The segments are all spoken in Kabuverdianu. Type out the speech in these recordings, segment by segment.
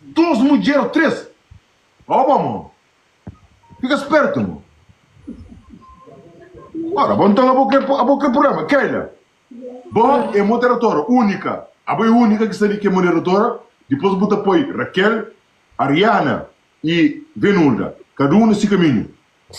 2 mudjer o 3. Ó bo mo. Fika spertu mo. Ora bo nton abo kre abo kre prublema. Keila, bo é moderatora únika. Abo é únika ki sta li ki é moderatora. Dipôs bu ta poi Raquel, Ariana i Venulda. Kada un na si kaminhu.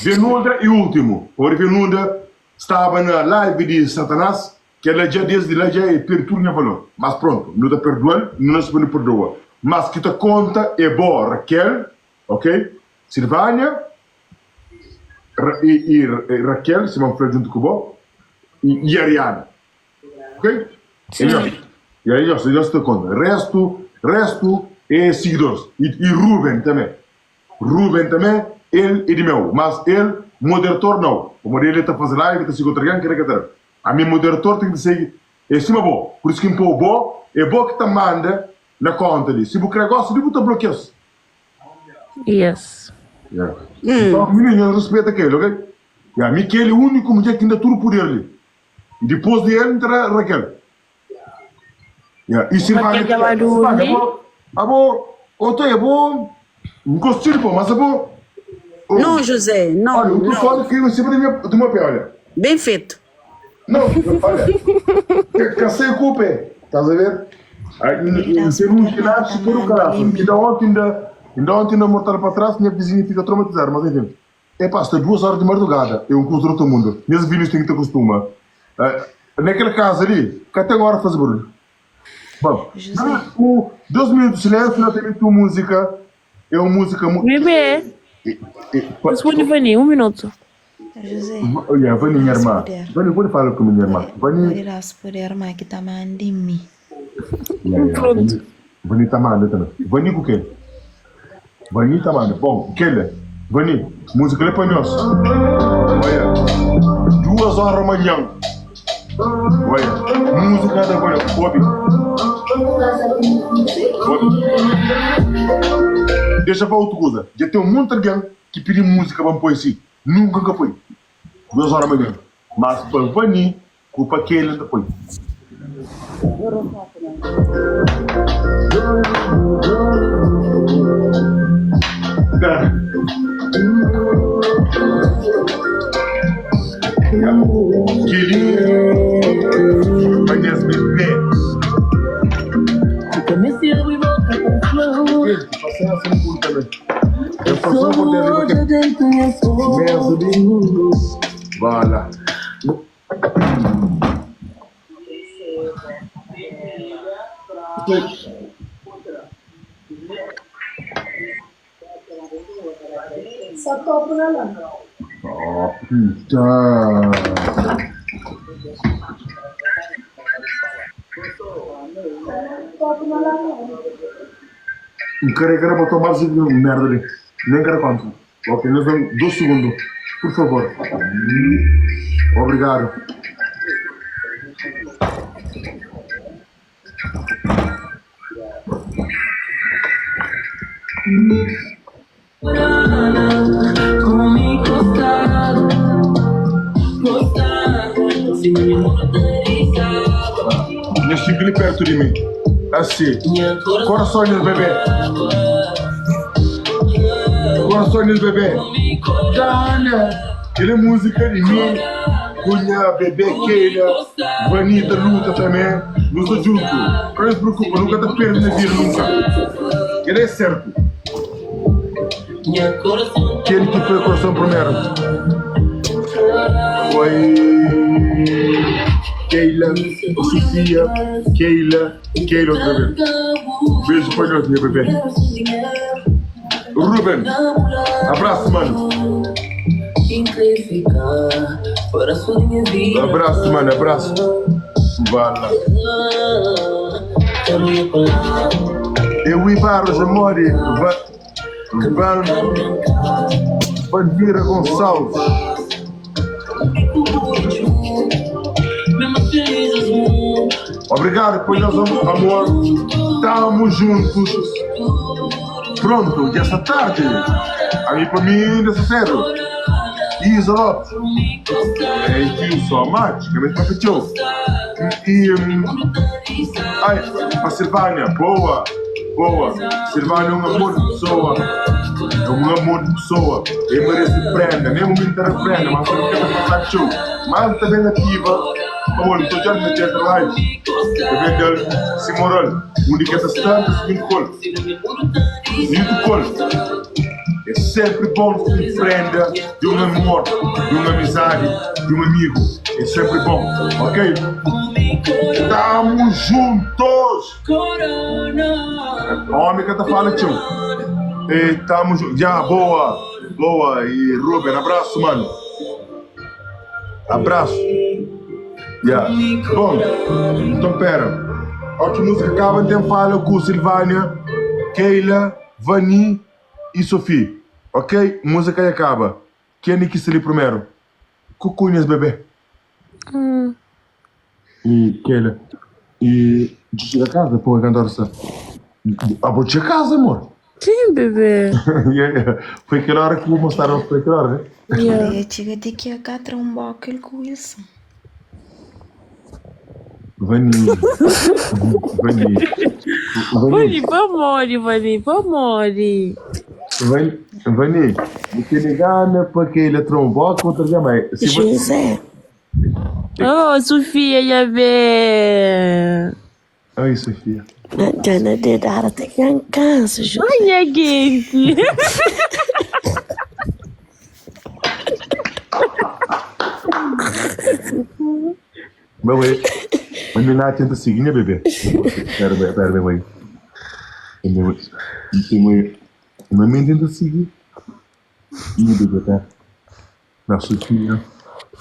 Venulda é últimu. Pamodi Venulda staba na live di Satanás. Kel-la dja, desdi la dja e perde tudu nha valor. Mas prontu, nu ta perdual, nu nase pa nu perdoa. Mas ki ta konta é bo, Raquel, ok? Silvânia i, i Raquel, sima N fla djuntu ku bo, i, i Ariana, ok? É nhos, é nhos, é nhos ki ta konta. Restu, restu é sigidoris. I, i Ruben tanbê. Ruben tanbê, el é di meu, mas el moderator nau, pamodi el ta faze live, ta sigi otu algen, kila ka ta da. Ami moderator ten ki sigi é sima bo, pur isu ki N pou bo, é bo ki ta manda na konta li. Si bu kre gosi di bu ta blokia-s. Yes. Yeah. Nton, mininu, nhos rispeta kel, ok? Yeah, mi kel é úniku mudjer ki N da tudu puder li. I dipôs di el, N ta da Rakel. Yeah. I Silvânia Rakel dja ba tanbê. Silvânia, durmi. abo, abo, oto é bo, N gosta di bo, mas abo, oh, Não, José, não, olha, o não. telefone caiu em cima da minha, do meu pé, olha. Bem feito. Não, olha, cansei com o pé, estás a ver? Aí, Pode Em dar-se termos poder de má nasce que ta por o manda caraças. em Ainda mi. ontem, ainda, ainda ontem, ainda mortal para trás, minha vizinha fica traumatizada, mas enfim. É pá, está 2 horas de madrugada, é um curso do outro mundo. Meus filhos têm que te acostuma. Ah, naquela casa ali, que até agora faz barulho. Bom, José, o, 2 minutos de silêncio, José, nós temos uma música, é uma música muito. Bebê, responde Vani, um minuto. José, Olha, pode Vani, minha dar-se irmã. poder. Vani, pode falar com minha irmã. Pode, Vani, pode dar-se poder má que ta manda em mi. Yeah, yeah. Pronto. Vani, Vani ta manda também. Vani ku quem? Vani ta manda. Bom, kele. Vani, música ali pa nós. Olha, 2 horas da manhã. Olha, música da Vani. Obi. Obi. Deixa eu falar outra coisa. Já tem um monte de alguém que pediu música para pôr assim. Nunca nunca foi. 2 horas da manhã. Mas pa Vani, culpa que ele não põe. Tá. Kel-li pa nhas bebé. Gente, paciência no mundo também. Eu faço um poder riba kel mesa li. Vá lá. Oh, pita. N kre kre botou mais merda li. Nem kre conta. Ok, nos dam 2 segundo. Por favor. Obrigado. Nha xinti li perto di mi. Asi. Coração nhos bebê. Coração nhos bebê. Dana. Kel é música di mi ku nha bebê Keila. Vanita luta também. Nu sta djuntu. Ka nhos preocupa, nu ka ta perde na vida nunca. Kel é certo. Kel ki foi coração primeiro foi Keila, Sofia, Keila, Keila outra vez. Beijo pa nhos, nha bebê. Ruben, abraço, mano. Abraço, mano, abraço. Vá lá. Eu e Barros Amore, Va, Van, Vandira Gonçalves. Obrigado por nosso amor. Tamo juntos. Pronto, desta tarde. Aí para mim ainda está cedo. Isa Lopes. Thank you so much. Que mesmo para E, hum, ai, para Silvânia, boa. Boa. Silvano é um amor de pessoa. É um amor de pessoa. Ele merece prenda. Mesmo me inter prenda, mas eu quero passar show. Mas também ativa. Amor, estou já na chat live. Eu vendo se moral. Onde que essa está, seguindo col. Seguindo col. É sempre bom ter prenda de um amor, de uma amizade, de um amigo. É sempre bom, ok? Tamo juntos! Homem que tá falando, tio. E tamo juntos. Já, boa. Boa. E Ruben, abraço, mano. Abraço. Yeah. Bom, então pera. A que música acaba, tem fala com Silvânia, Keila, Vani e Sofia. Ok? Música aí acaba. Quem é que se ali primeiro? Cucunhas, bebê. Hum. E Keila. E de chegar a casa, pô, cantar essa. Ah, vou chegar a casa, amor. Sim, bebê. Yeah, Foi aquela hora que vou mostrar, foi aquela hora, né? Yeah. Eu chega de que a catra um bóquel com Wilson. Vani. Vani. Vani. Vani, vamos, Vani, vamos. Vani. Vani. Você ligar para aquele trombó contra a mãe. Se você. José, Oh, Sofia, já vê. Ai, Sofia. na jana de dar até que canso, José. Olha, gente. Meu bem. A minha tenta seguir, né, bebê? Pera, pera, pera, meu bem. Meu bem. Minha mãe tenta seguir. Minha bebê, tá? Na Sofia.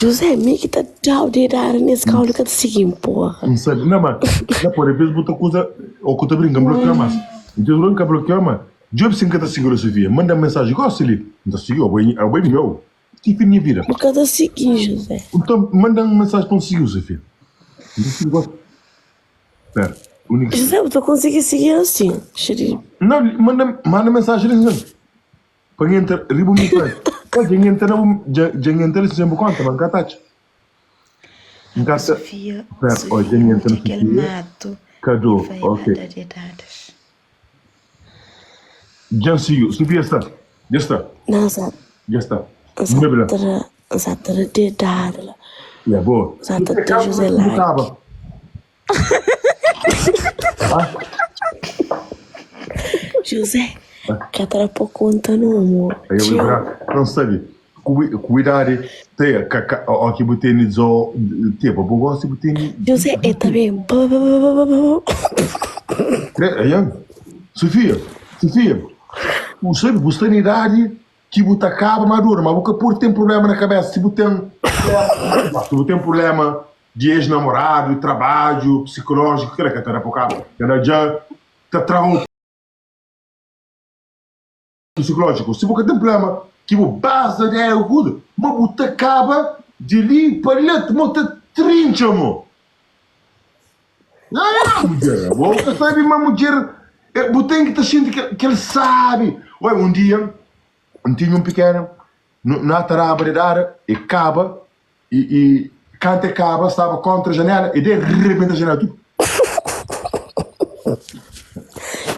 José, me que tá tchau de dar nesse caldo que tá seguindo, porra. Não sabe, não, mas. Não, por vezes botar coisa. Ou que eu tô brincando, bloqueia mais. Então, eu brinco, bloqueia, mas. Job sim que tá seguro, Sofia. Manda mensagem, gosta ali. Não tá seguiu, é o bem meu. Tipo, minha vida. Por tá seguindo, José. Então, manda uma mensagem para um seguir, Sofia. Não sigo, gosto. Espera, único. José, eu tô conseguindo seguir assim. Xeri. Não, manda, manda mensagem ali, Para entrar, ribo mensagem. Pode entrar, já já entra sem conta, mas catacha. Encata. Sofia, Espera, ó, já Sofia, entra aquele Sofia. mato Cadu, e vai ok. dar de dadas. Já seguiu. Sofia está. Já está. Não, sa, Já está. Bebê. sa, sa, de dar. Yeah, boa. Sa, tá, José like. Acaba. José, que atrapou conta no amor. Aí eu lembrar, não sabe. Cuidar, tem, ó, que botei no tipo, eu gosto de botar José, é também. Aí, Sofia, Sofia, o sabe, você tem idade que você acaba madura, mas você por tem problema na cabeça, se você tem, se você tem problema de ex-namorado, trabalho, psicológico, que era que era pouco, ela já tá travando psicológico. Se você tem problema, que o base de é o mas você acaba de ali para lá, você trincha, amor. Não, mulher, você sabe, uma mulher, você tem que estar sentindo que, que ele sabe. Ué, um dia, eu tinha um pequeno, na taraba de dar, e caba, e, e canta e caba, estava contra a janela, e de repente a janela, tudo.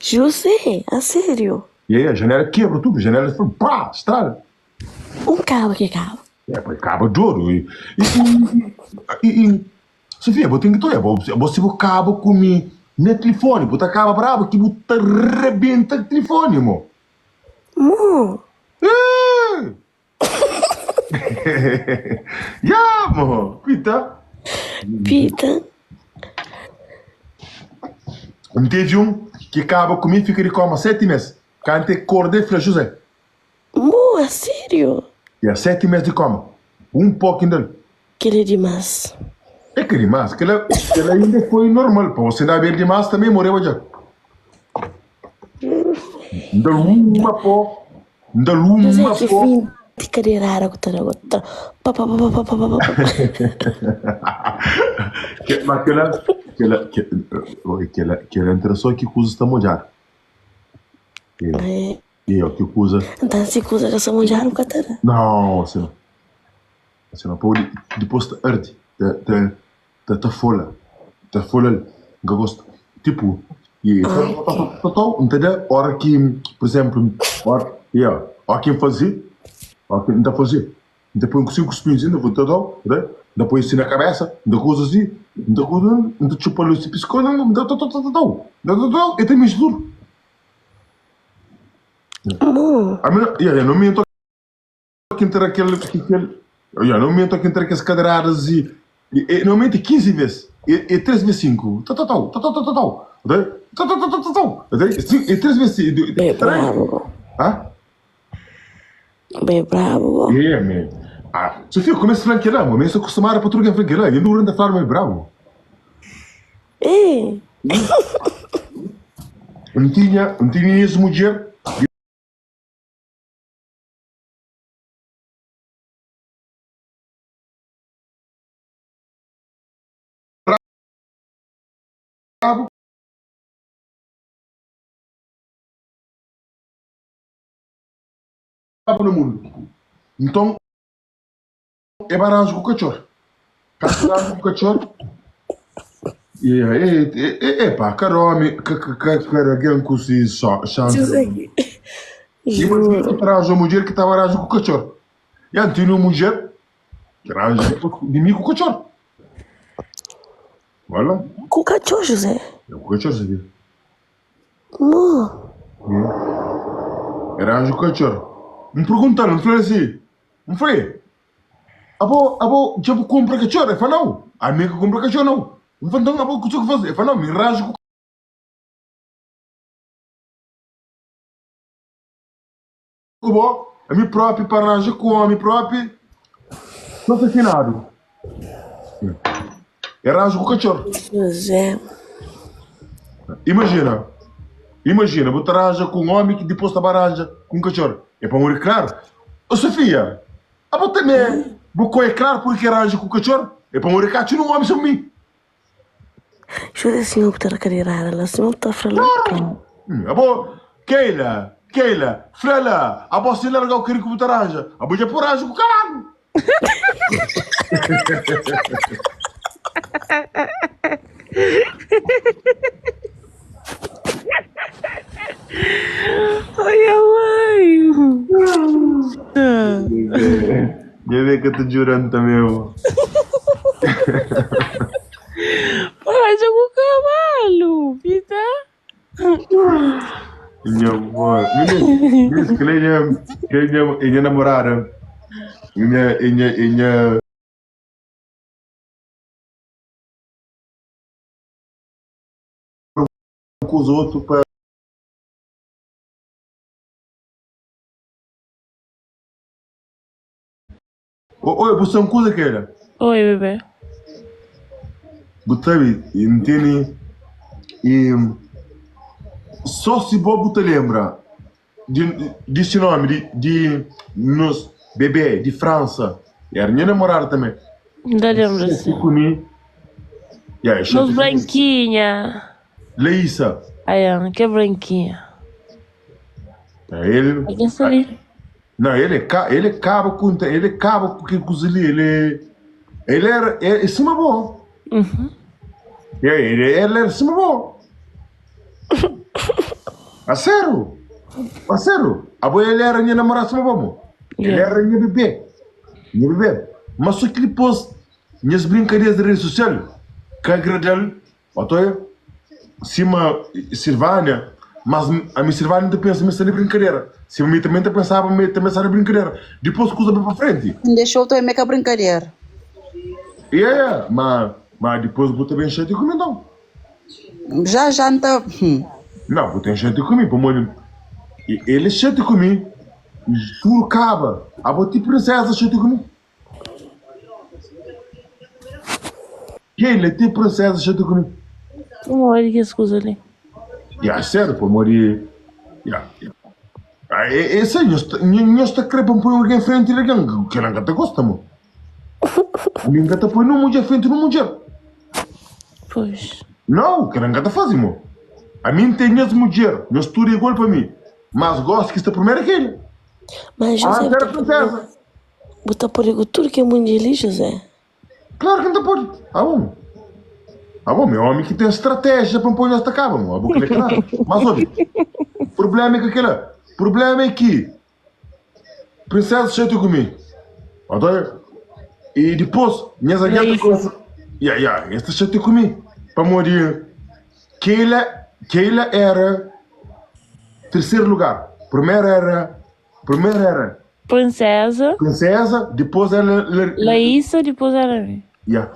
José, a sério. E aí a janela quebra tudo, a janela foi, pá, estrada. Um cabo que cabo. É, pô, cabo de ouro. E, e, e, e, Sofia, eu tenho que ter, você o cabo comigo no telefone, botar cabo brabo que você rebenta o telefone, amor. Mo, Eh! Ya, amor. Pita. pita. Não teve um que acaba comigo e fica de coma 7 meses. Cante acordei e falei, José. Mo, a sério. E há 7 meses de coma. Um pouco ainda. Que ele é demais. É que demais. Que ela, ela ainda foi normal. Para você não ver demais também morreu já. Ainda uma pó. Ainda José, uma que pó. fim de cadeirada que tá na Pa, pa, pa, pa, pa, pa, pa, pa. Que, mas aquela, aquela, que, aquela, aquela entra só que coisa está molhada. É. E, ó, que coisa. Então, se coisa que essa mulher não catara. Não, assim não. Assim não. Pô, depois te arde. Te, te, te, te folha. Te folha. Que gosto. Tipo, E Ah, ta ok. ta ta ta N ta da ora ki, pur izénplu, ora, yeah, ora ki N faze, ora ki N ta faze, N ta poi un kuspinhu N ta ta ta ta N ta poi si na kabésa, N ta kuza si, N ta kuza, N ta txupa-l si piskós, N ta ta ta ta ta ta ta ta ta e ta mixi tudu. Mo. Ami, yeah, yeah, no mi N ta ki N ta da kel, ki kel, yeah, no mi N ta ki N ta da kes kadeiradas e, e, normalmente 15 ves, e, e 3 ves 5, ta ta ta ta ta ta ta ta ta ta ta ta ta ta e 3 ves 5, Bem brabo go. ah? Bem brabo go. É, me. Ah, Sofia, começa a falar que lá, mas eu sou acostumada para tudo que é que lá, e não anda a falar mais bravo. É. Não tinha, não tinha essa mulher. Brabo no mundo. Nton, é ba ranju ku katxor. Kantu ranju ku katxor, e, e, e, e, epá, kada omi, kada algen ku si xansi. José, Imajina juro. ki ta ranja un mudjer ki ta ba ranja ku katxor. Ya, N tene un mudjer ki ranja di mi ku katxor. Wala. Ku katxor, José? É ku katxor, sabia? Mo. É. Ranja ku katxor. N pergunta-l, N fla-l asi, N fla-i, abo, abo dja bu kunpra katxor? El fla, nau. Ami ka kunpra katxor, nau. N fla, nton abo kuzê ku faze? El fla, nau, mi ranja ku. Ku bo, ami propi pa ranja ku omi propi so se finadu. E ranja ku katxor. José. Imajina, imajina bu ta ranja ku un omi ki dipos ta ba ranja ku un katxor. E pa muri klaru. Ô Sofia, abo tanbe bu koi é klaru purki ke ranja ku katxor? E pa muri katxu nun omi suma mi. José sima bu ta da kadeirada la sima bu ta fla la Klaru! Abo, Keila, Keila, fla la, abo si largau kiri ku bu ta ranja, abo dja pui ranja ku karagu. Ai, mãe. Dja ve ka ta juran tambe bo. Raja ku kavalu, pita. Nha amor. Minis, kel é nha, kel é nha, é nha namorada. Nha, é nha, é nha. Un kuza otu pa. Oi, bu sta un kuza Keila? Oi, bebé. Bu sabe, N tene e só si bo bu ta lenbra di di si nomi di di nos bebé di Fransa era nha namorada tanbe. N ta lenbra si. Ku mi. Ya, e Nos xatia ku mi. brankinha. Leisa. Ayan, ke brankinha? El. É kel ali. Não, ele é, ele acaba com ele acaba com aquele coisa ali, ele ele era é, é cima bom. Uhum. É, ele, ele era cima bom. A sério? A sério? Abo ele era minha namorada cima bom. Ele Yeah. era minha bebê. Minha bebê. Mas só que depois, minhas brincadeiras de rede social, que agradou Otoia, sima Silvânia, mas ami Silvânia ta pensa ma sta di brinkadera, sima mi tanbe ta pensaba ma el tanbe sta di brinkadera, dipôs kuza bai pa frenti. N dexa-u ta ome ka brinkadera. Ia, ia, ma, ma dipôs bu ta ben xatia ku mi nton. Já, já N ta, hum. Nau, bu ten xatia ku mi pamodi el xatia ku mi, tudu kaba, abo ti prinseza xatia ku mi. Keila ti prinsesa xatia ku mi. Pamodi kes kuza li? Ya, sério, pamodi. Ya. Ah, é, é sei, nhos, nhos ta kre pa N poi algen frenti di algen, kel-la N ka ta gosta, mo. Ami N ka ta poi nun mudjer frenti di un mudjer. Pois. Nau, kel-la N ka ta faze, mo. Ami N ten nhas mudjer, nhos tudu é igual pa mi. Mas gosi ki sta primeru é kel-li. Mas José, Antes bu era ta prinsesa. Bu ta pode ku tudu ke mundje li, José? Klaru ki N ta pode. Ah, bon. Abo mi é omi ki ten stratéjia pa N poi nhos ta kaba, mo. Abo kle ka nada. Mas obi, prublema é ka kela. Prublema é ki Princesa xatia ku mi. Ota, e dipôs nhas algen ta Laísa. kumesa. Ya, ya, es ta xatia ku mi. Pamodi Keila, Keila éra terseru lugar. Primeru éra, primeru éra Princesa. Princesa, dipôs éra La, Laísa, dipôs éra mi. Ya.